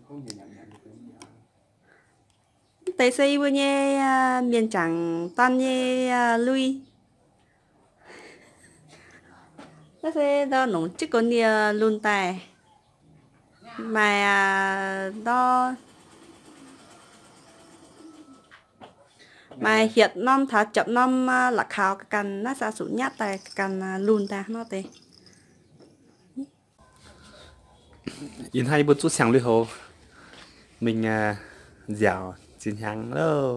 Mv deix se yie mbuo nyei mienh jangc daan nyei lui. Naaiv se ndau nongc jienv gox nie lunh daaih. Maaih ndau, maaih hietc norm taux japc norm la'kaux ganh. Naaiv se zuqc nyatv daaih ganh lunh daaih nor deix. Ih hnoi yie mbuo zuqv siang-lui houx mingh nziaauc zinh hnyangx loh.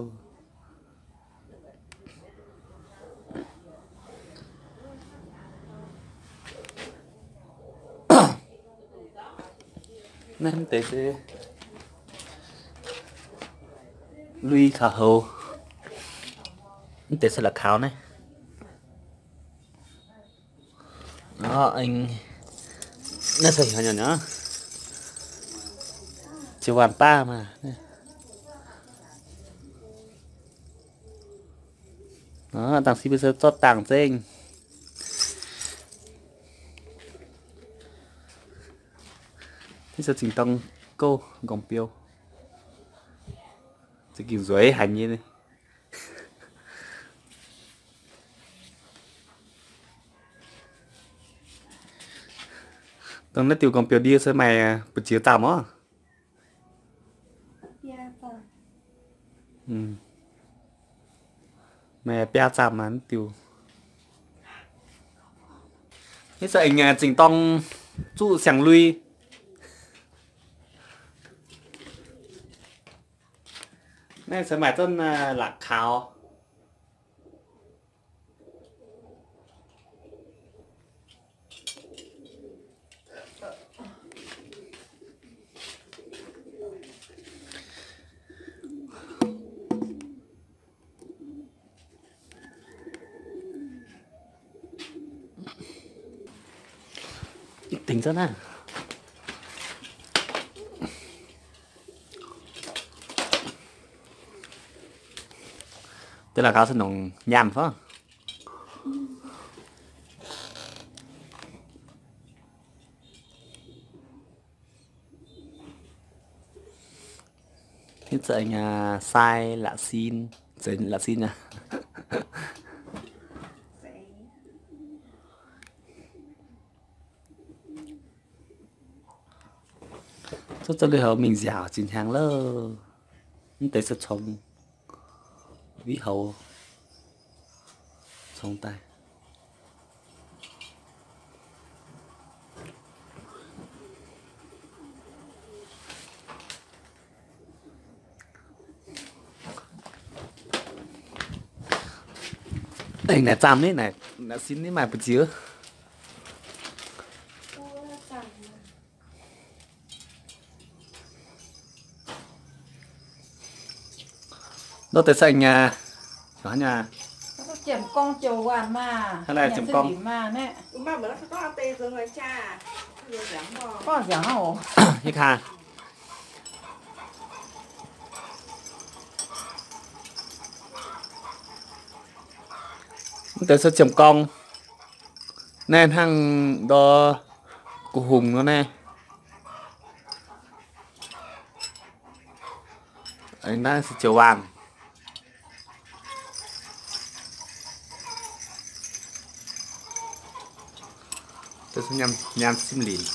Naaiv mv deix se lui kaux houx. Mv deix se la'kaux naaiv. Naaiv se hnyangx nyei, jiu waanh baav maah. Dangh se mbuo se zorqv dangh zengv. Naaiv se zingh dorng gouv nqorngv-biou. Za'gengh nzueic haic nyei. Dongh naaiv diuh nqorngv-biouh ndie se maaih buoz-ziex zaamh oc. Maaih biaa zaamh naaiv diuh. Naaiv se aengx zingh dorng zuqc siang-lui. Naaiv se maaih zunv la'kaux. Dingc zunv naaiv. Deix la'kaux se nongc nyaanh fai? Hitv za'gengh sai la'sin, zeiz la'sin aqv. Zuqv za'gengh lui houx mingh nziaauc zinh hnyangx loh. Mv deix se congx wih houx congx daaih. Aengx naaic zaamh ni, naaic sin ni maaih buoz-ziex. Ndortv deix saeng nyei, hnangv nyei. Hnangv naaiv ziemx gorngv. Hieh kaa. Mv deix se ziemx gorngv. Naaiv hnangv ndor gu hungh nor naaiv. Naaiv se ziouc waangh. Nyaam simv linc.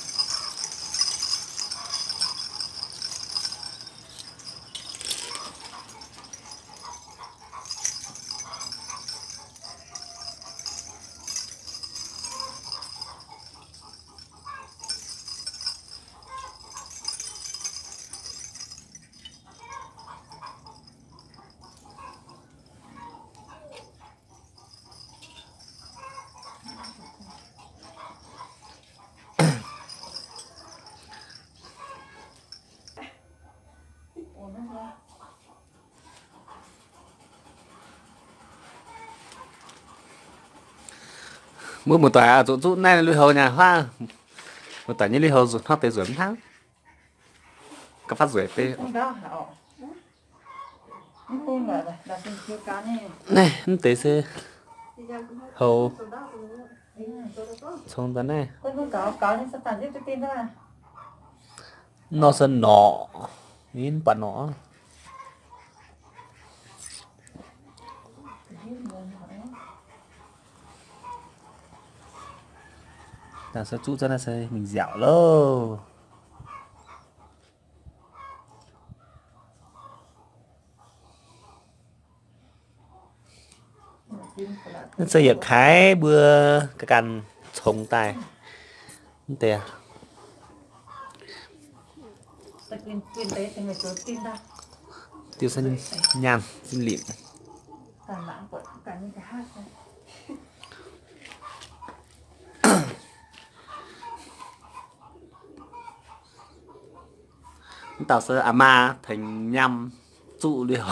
Mbuo muoz-doic aah, zuqc zuqv naaiv lui-houx nyei huaav. Muoz-doic nyei lui-houx zuqc hnangv deix nzueic mv hnangv. Ga'faav nzueic beiv. Naaiv mv deix se houx congx daaih naaiv. Nor se norqc, ninh mv baac norqc. Dangh se zuqv za'naaiv se mingh nziaauc loh. Naaiv se yietc kaaix mbuo ganh ganh congx daaih. Mv deix diuh se nyaanh zinh limc. Mv dauh se aa maa tengx nyaam zuqv liuz.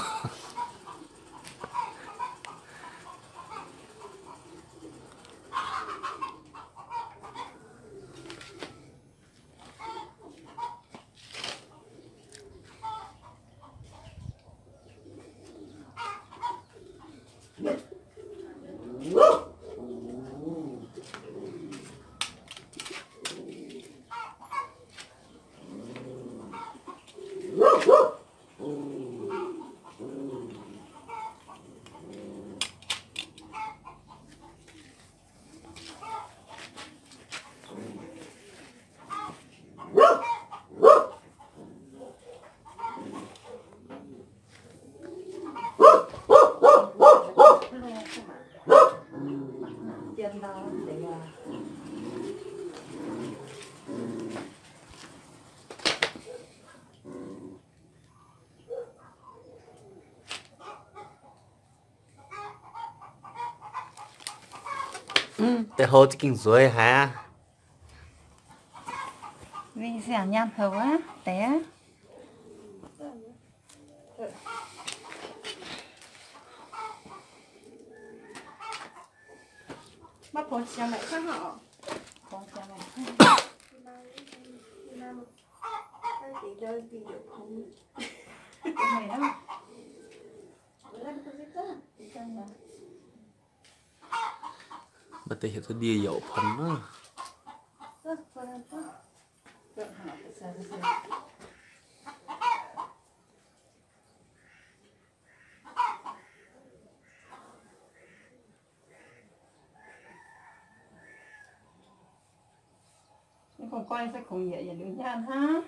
Deix houv za'gengh nzueic haic aqv. Mingh siang nyaanh houc aqv, deix aqv. Maiv pongx qiemx maengc cangv oc. Mv deix heuc duqv ndie-youc pongx naaiv. Ninh kungx gorngv se kungx yietc yietc liuz nyaanh hnangv.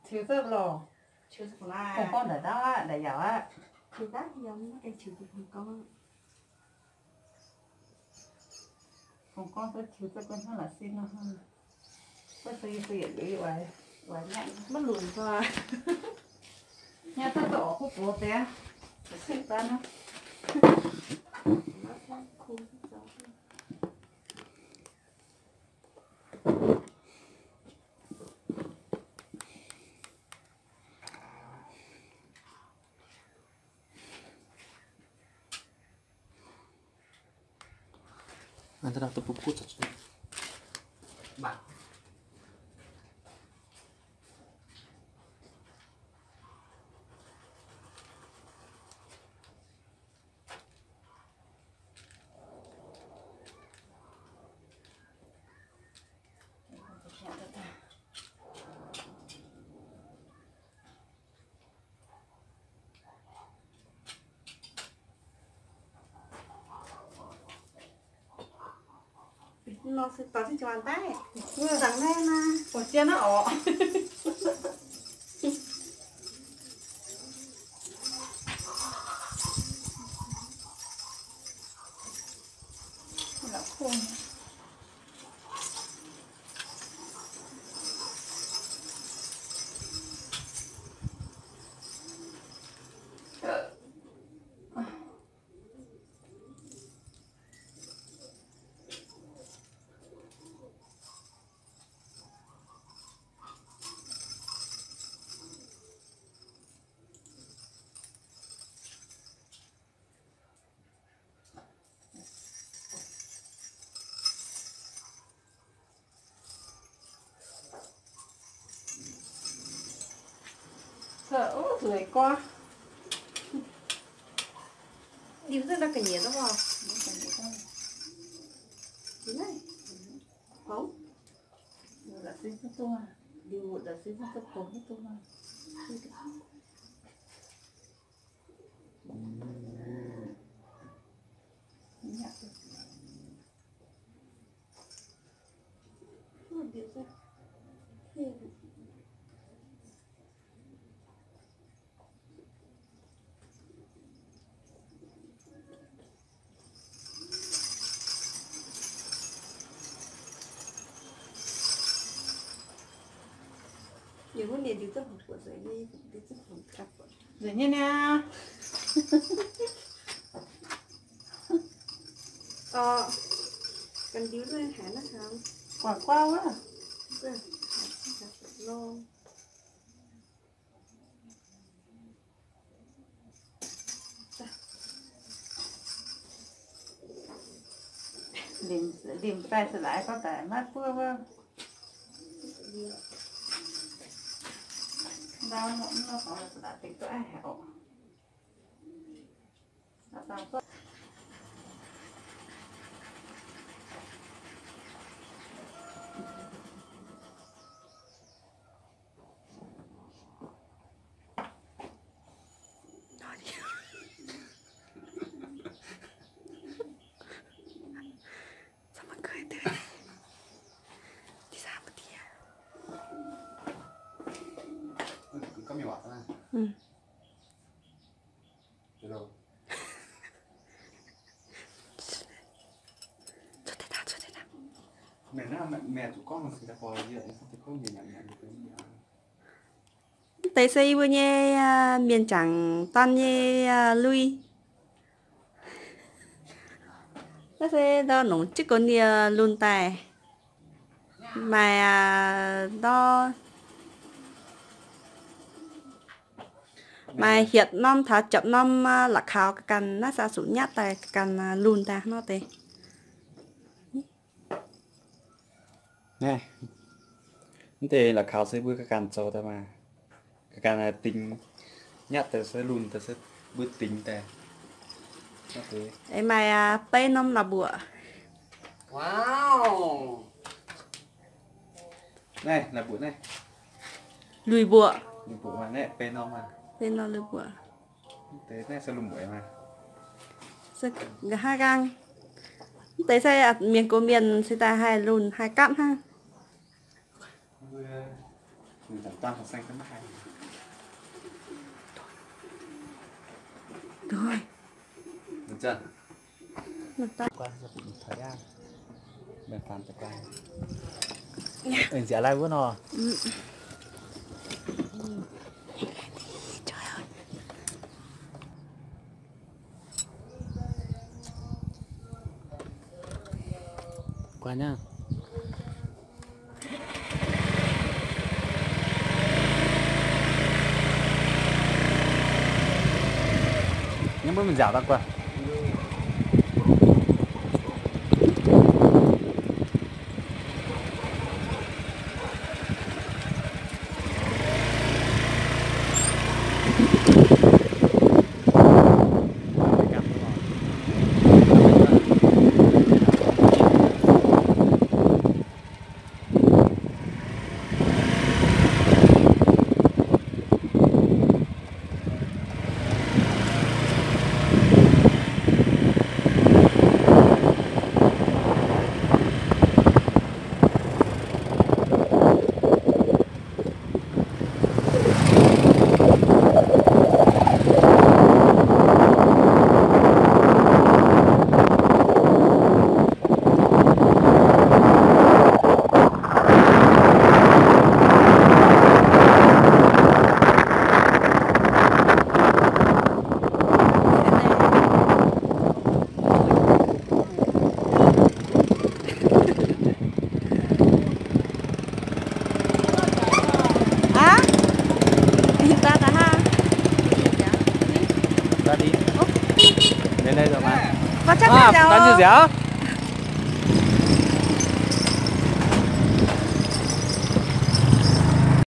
Ziux zaqv lorqc. Kungx gorngv ndaaih ndaauv aqv, ndaaih yaauc aqv. Kungx gorngv se ziux zaqv hnangv la'sin nor. Wuov se yie se yietc liuz oix, oix maiv lunc nor. Nyaanh duqv oix kuv box deix, ceng baan nor. Nor se dorh jienv jiex daaih. Zaangc naaiv nor. Oc, zien aqv oc. Zuqc, uv, zueiz gorx. Nzengc nyei niaa. Guaix guauv wuov. Limc, limc daaih se laaix gorngv daaih maiv buov wuov. Ndau nor, nor gorngv se laaix dingc duqv aiv haic oc. Mv deix se yie mbuo nyei mienh jangc daan nyei lui. Naaiv se ndau nongc jienv gox nie lunx daaih. Maaih ndau, maaih hietc norm taux japc norm la'kaux ga'ganh naaiv se zuqc nyatv daaih ga'ganh lunx daaih nor deix. Naaiv, mv deix la'kaux se mbuo ga'ganh zoux daaih maah. Ga'ganh dingx, nyatv daaih se lunx daaih se mbuo dingx daaih. Maaih beiv norm la'mbuoqc. Naaiv la'mbuoqc naaiv. Lui-mbuoqc. Lui-mbuoqc maah, naaiv beiv norm maah. Beiv norm lui-mbuoqc. Mv deix naaiv se lunx mbuoqc maah. Nqa'haav nqaang. Mv deix se mienh gox mienh se daaih haih lunx haih gapv hnangv. Nziaauc lai wuov nor. Guai nyei. Nyei mbuo mingh nziaauc daaih guai.